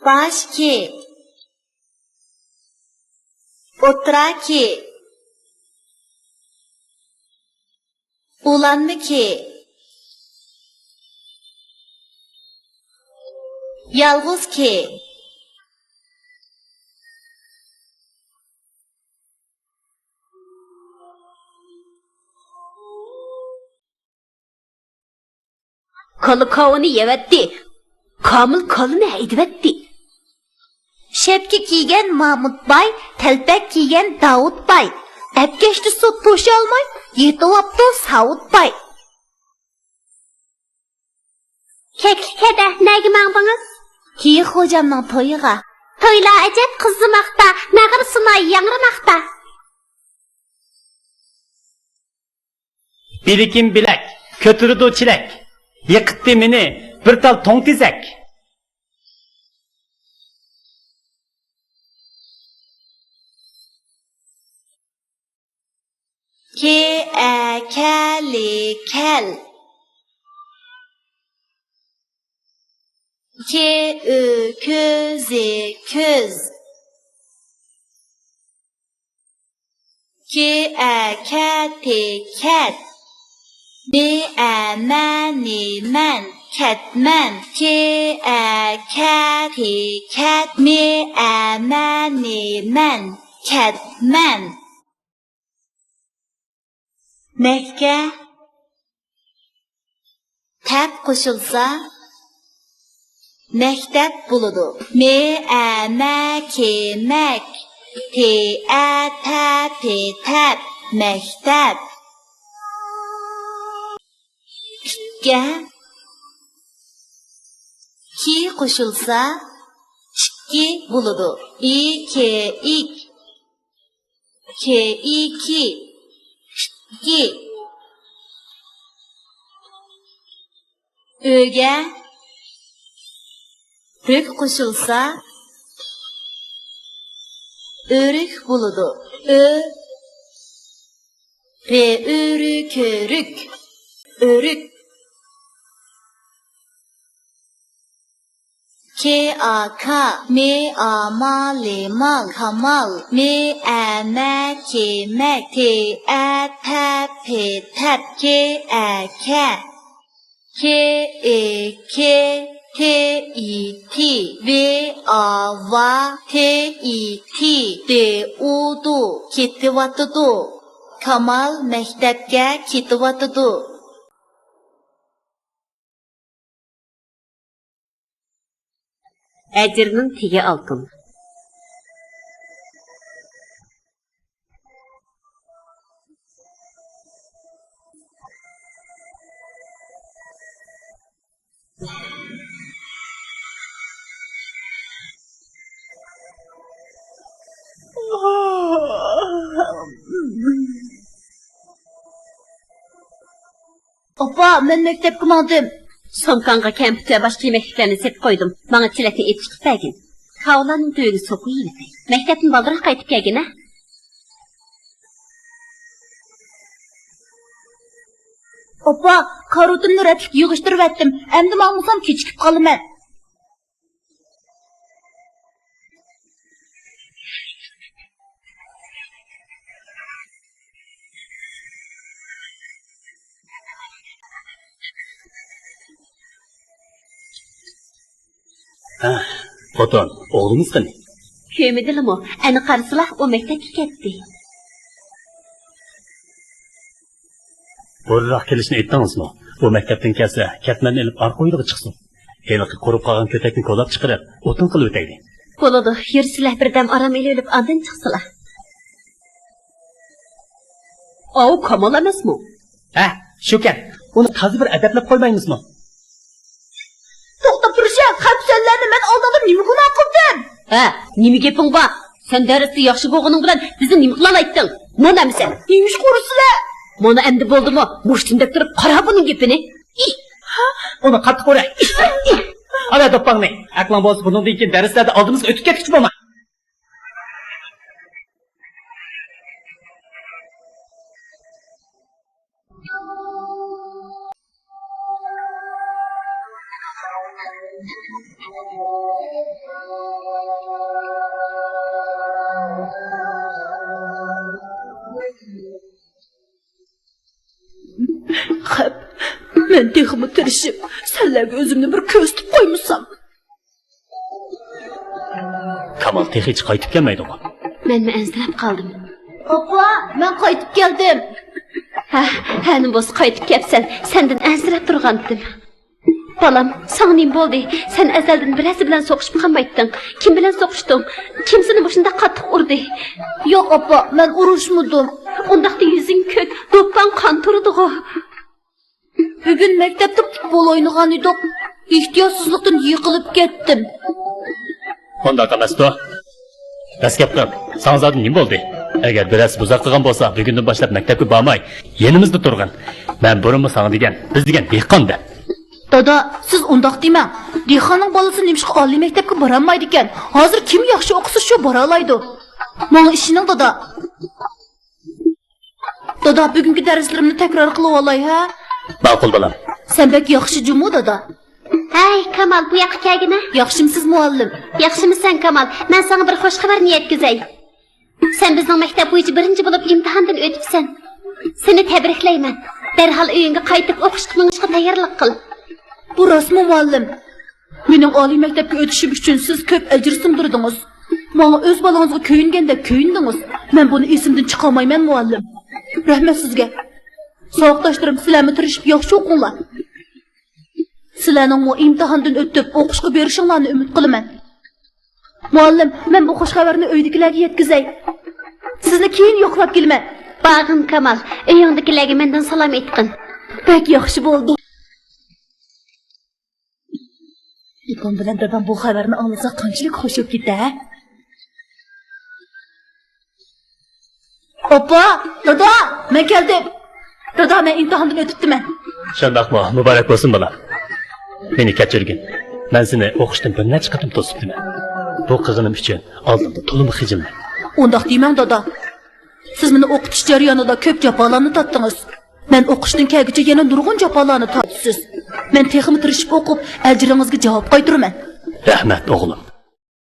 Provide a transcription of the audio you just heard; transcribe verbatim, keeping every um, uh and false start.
باش كى. ئوتتۇرا كى. ئۇلانما كى. يالغۇز كى. كالا كاۋىنى يەۋەتتى. كامىل كالىنى ھەيدىۋەتتى. شەپكە كىيگەن مامۇت باي، تەلپەك كىيگەن داۋۇت باي. ئەپكەشتە سوت توشالماي، يېتىۋاپتۇ ساۋۇت باي. كەكلىك ھەدە، نەگە ماڭدىڭىز؟ كېيىك خوجامنىڭ تويىغا. تويلار ئەجەب قىزىماقتا، ناغرا سۇناي ياڭرىماقتا. بىلىكىم بىلەك، كۆتۈرىدۇ چېلەك. يىقىتتى مېنى بىر تال توڭ تېزەك. كې، ئە، كەلى، كەل. كې، ئۆ، كۆزى، كۆز. كې، ئە، كەتى، كەت. مې، ئە، مەنى، مەن، كەتمەن. كې، ئە، كەتى، كەت. مې، ئە، مەنى، مەن، كەتمەن. مەككە. تەپ قوشۇلسا، مەكتەپ بولىدۇ. مې، ئە، مە، كې، مەك. تې، ئە، تە، پې، تەپ. مەكتەپ. ئىككە. كى قوشۇلسا، ئىككى بولىدۇ. ئى، كې، ئىك. كې، ئى، كى. ئىككى. ئۆگە رۆك قوشۇلسا، ئۆرۈك بولىدۇ. ئۆ، رې، ئۆ، رې، كۆرۈك. ئۆرۈك. كې، ئا، كا. مې، ئا، ما، لې، مال. كامال. مې، ئە، مە، كې، مەك. تې، ئە، تە، پې، تەپ. كې، ئە، كە. كې، ئې، كې. تې، ئى، تى. ۋې، ئا، ۋا. تې، ئى، تى. دې، ئۇ، دۇ. كېتىۋاتىدۇ. كامال مەكتەپكە كېتىۋاتىدۇ. ئەجىرنىڭ تېگى ئالتۇن. ئاپا، مەن مەكتەپكە ماڭدىم. سومكاڭغا كەمپۈت ۋە باشقا يېمەكلىكلەرنى سېلىپ قويدۇم. ماڭا چېلەكنى ئېلىپ چىقىپ بەرگىن. كاۋىلارنىڭ تۈۋىگە سوقۇۋېتەي. مەكتەپتىن بالدۇرراق قايتىپ كەلگىن، ھە؟ ئاپا، كارىۋىتىمنى رەتلىك يىغىشتۇرۇۋەتتىم. ئەمدى ماڭمىسام كېچىكىپ قالىمەن. ھە، خوتۇن، ئوغلىڭىز قېنى؟ كۆرمىدىلىمۇ؟ ئەنە قارىسىلا، ئۇ مەكتەپكە كەتتى. بۇرۇنراق كېلىشنى ئېيتتىڭىزمۇ؟ ئۇ مەكتەپتىن كەلسە، كەتمەننى ئېلىپ ئارقا ھويلىغا چىقسۇن. ھېلىقى قۇرۇپ قالغان كۆتەكنى كولاپ چىقىرىپ، ئوتۇن قىلىۋېتەيلى. بولىدۇ، يۈرسىلە، بىردەم ئارام ئېلىۋېلىپ، ئاندىن چىقسىلا. ئاۋۇ كامال ئەمەسمۇ؟ ھە، شۇكەن. ئۇنى تازا بىر ئەدەپلەپ قويمايمىزمۇ؟ توختاپ تۇرۇشە، خەپسەنلەرنى مەن ئالدىدا نېمە گۇناھ قىلدىم؟ ھە، نېمە گېپىڭ بار؟ سەن دەرستە ياخشى بولغىنىڭ بىلەن بىزنى نېمە قىلالايتتىڭ؟ نان ئەمىسەن. نېمىشقا ئۇرىسىلەر؟ مانا ئەمدى بولدىمۇ؟ مۇشتۇمدەك تۇرۇپ قارا بۇنىڭ گېپىنى. ئۇنى قاتتىق ئۇرە. ئالا دوپپاڭنى. ئەقلىڭ بولسا بۇنىڭدىن كېيىن دەرسلەردە ئالدىمىزغا ئۆتۈپ كەتكۈچى بولما. خەپ، مەن تېخىمۇ تىرىشىپ، سەنلەرگە ئۆزۈمنى بىر كۆرسىتىپ قويمىسام. كامال تېخىچە قايتىپ كەلمەيدىغۇ؟ مەنمۇ ئەنسىرەپ قالدىم. ئاپا، مەن قايتىپ كەلدىم. ھە، ھەنە بولسا قايتىپ كەپسەن. سەندىن ئەنسىرەپ تۇرغانتىم. بالام، ساڭا نېمە بولدى؟ سەن ئەزەلدىن بىرەرسى بىلەن سوقۇشۇپ قالمايتتىڭ. كىم بىلەن سوقۇشتۇڭ؟ كىم سېنى مۇشۇنداق قاتتىق ئۇردى؟ ياق، ئاپا، مەن ئۇرۇشمىدىم. ئۇنداقتا يۈزۈڭ كۆك، دوپپاڭ قان تۇرىدىغۇ. بۈگۈن مەكتەپتە پۇتبول ئوينىغان ئىدۇق. ئېھتىياتسىزلىقتىن يىقىلىپ كەتتىم. ئۇنداق ئەمەستۇ. دەسكەپ قىل. ساڭا زادى نېمە بولدى؟ ئەگەر بىرەرسى بۇزاق قىلغان بولسا، بۈگۈندىن باشلاپ مەكتەپكە بارماي، يېنىمىزدا تۇرغىن. مەن بۇرۇنمۇ ساڭا دېگەن، بىز دېگەن دېھقان دەپ. دادا، سىز ئۇنداق دېمەڭ. دېھقاننىڭ بالىسى نېمىشقا ئالىي مەكتەپكە بارالمايدىكەن؟ ھازىر كىم ياخشى ئوقۇسا، شۇ بارالايدۇ. ماڭا ئىشىنىڭ، دادا. دادا، بۈگۈنكى دەرسلىرىمنى تەكرار قىلىۋالاي، ھە؟ ماقۇل، بالام. سەن بەك ياخشى جۇمۇ، دادا. ھەي، كامال، بۇ ياققا كەلگىنە. ياخشىمسىز، مۇئەللىم؟ ياخشىمىسەن، كامال؟ مەن ساڭا بىر خوش خەۋەرنى يەتكۈزەي. سەن بىزنىڭ مەكتەپ بويىچە بىرىنچى بولۇپ ئىمتىھاندىن ئۆتۈپسەن. سېنى تەبرىكلەيمەن. دەرھال ئۆيۈڭگە قايتىپ ئوقۇشقا مېڭىشقا تەييارلىق قىل. بۇ راستمۇ، مۇئەللىم؟ مېنىڭ ئالىي مەكتەپكە ئۆتۈشۈم ئۈچۈن سىز كۆپ ئەجىر سىڭدۈردىڭىز. ماڭا ئۆز بالىڭىزغا كۆيۈنگەندەك كۆيۈندىڭىز. مەن بۇنى ئېسىمدىن چىقارمايمەن، مۇئەللىم. رەھمەت سىزگە. ساۋاقداشلىرىم، سىلەرمۇ تىرىشىپ ياخشى ئوقۇڭلار. سىلەرنىڭمۇ ئىمتىھاندىن ئۆتۈپ ئوقۇشقا بېرىشىڭلارنى ئۈمىد قىلىمەن. مۇئەللىم، مەن بۇ خۇش خەۋەرنى ئۆيدىكىلەرگە يەتكۈزەي. سىزنى كېيىن يوقلاپ كېلىمەن. بارغىن، كامال، ئۆيۈڭدىكىلەرگە مەندىن سالام ئېيتقىن. بەك ياخشى بولدى. ئاپام بىلەن دادام بۇ خەۋەرنى ئاڭلىسا قانچىلىك خۇش بولۇپ كېتە، ھە؟ ئاپا، دادا، مەن كەلدىم. دادا، مەن ئىمتىھاندىن ئۆتۈپتىمەن. شۇنداقمۇ؟ مۇبارەك بولسۇن، بالام. مېنى كەچۈرگىن. مەن سېنى ئوقۇشتىن بىر نەچچە قېتىم توسۇپتىمەن. بۇ قىلغىنىم ئۈچۈن ئالدىڭدا تولىمۇ خىجىلمەن. ئۇنداق دېمەڭ، دادا. سىز مېنى ئوقۇتۇش جەريانىدا كۆپ جاپالارنى تارتتىڭىز. مەن ئوقۇشتىن كەلگۈچە يەنە نۇرغۇن جاپالارنى تارتىسىز. مەن تېخىمۇ تىرىشىپ ئوقۇپ، ئەجرىڭىزگە جاۋاب قايتۇرىمەن. رەھمەت، ئوغلۇم.